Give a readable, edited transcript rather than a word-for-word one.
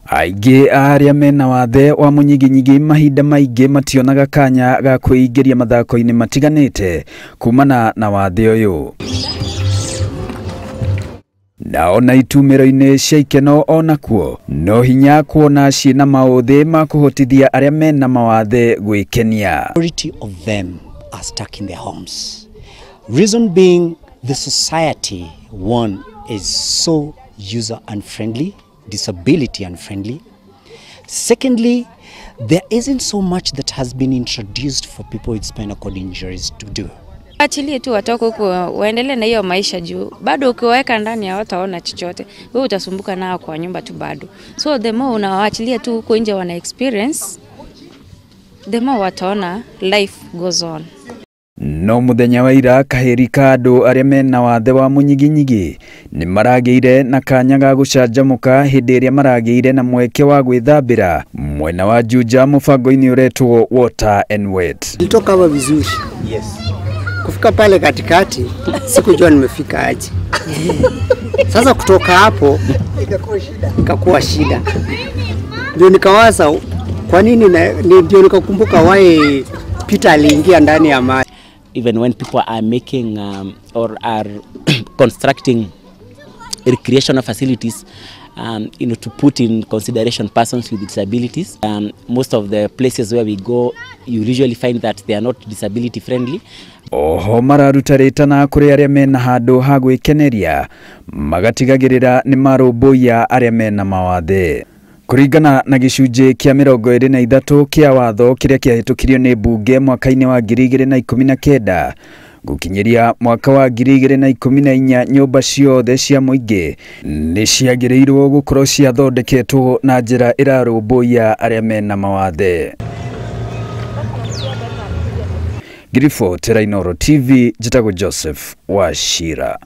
Aingĩ a arĩa mena wathe wa mũnyiginyigi mahinda maingĩ mationaga kanya ga kwĩingĩria mathako-inĩ matiganĩte kumana na wathe ũyũ. Na ona itumĩro-inĩ cia ikeno onakuo no hinya kuona ciĩna maũthĩ ma kũhotithia arĩa mena mawathe gwĩkenia. Majority of them are stuck in their homes. Reason being, the society, one, is so user unfriendly, disability unfriendly. Secondly, there isn't so much that has been introduced for people with spinal cord injuries to do. Achilie tu watoke huko waendelee na hiyo maisha juu bado ukiwaweka ndani hawataona chochote. Wewe utasumbuka nao kwa nyumba tu bado. So the more unawaachilia tu huko nje wana experience, the more wataona life goes on. No muthenya wa ira kahĩri ka andũ arĩa mena wathe wa mũnyiginyigi nĩ maragĩire na kanya ga gũcanjamũka hĩndĩ ĩrĩa maragĩire na mweke wa gwĩthambĩra mwena wa Juja mũbango-inĩ ũretwo Water and Wet. Nilitoka hapa vizuri. Yes. Kufika pale katikati sikujua nimefika aje. Sasa kutoka hapo ikakuwa shida. Ndio nikawaza kwa nini, ndio nikakumbuka why Peter aliingia ndani ya maji. Even when people are making or are constructing recreational facilities, you know, to put in consideration persons with disabilities. Most of the places where we go, you usually find that they are not disability friendly. Oho mararuta rĩtana kũrĩ arĩa mena handũ ha gwĩkeneria magatigagĩrĩra nĩ marũmbũiya arĩa mena mawathe. Kũringana na gĩcunjĩ kĩa 23 kĩa watho kĩrĩa kĩahĩtũkirio nĩ mbunge mwaka-inĩ wa 2019 gũkinyĩria mwaka wa 2014 nyũmba ciothe cia mũingĩ nĩ ciagĩrĩirwo gũkorwo ciathondeketwo na njĩra ĩrarũmbũiya arĩa mena mawathe. Ngiribotera Inooro TV, njĩtagwo Joseph Wachira.